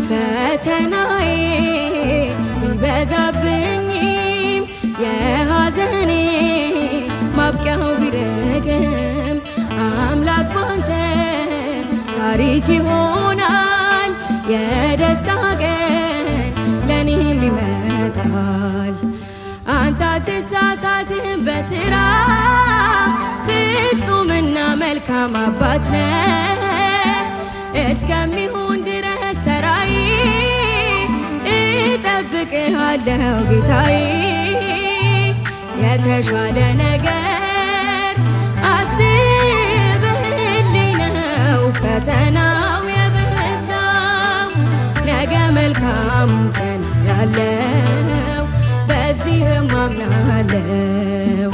ፈተናዬ ቢበዛብኝም የሐዘኔ ማብቂያው ቢረግም አምላክ ባንተ ታሪክ ይሆናል። የደስታ ቀን ለኔም ይመጣል። አንተ አትሳሳትም በስራ፣ ፍጹምና መልካም አባት ነህ። እስከሚሆን ድረስ ተራዬ እጠብቅሃለሁ ጌታዬ። የተሻለ ነገር አስበህልኝ ነው ፈተናው የበዛው። ነገ መልካሙን ቀን ያለው በዚህም አምናለሁ።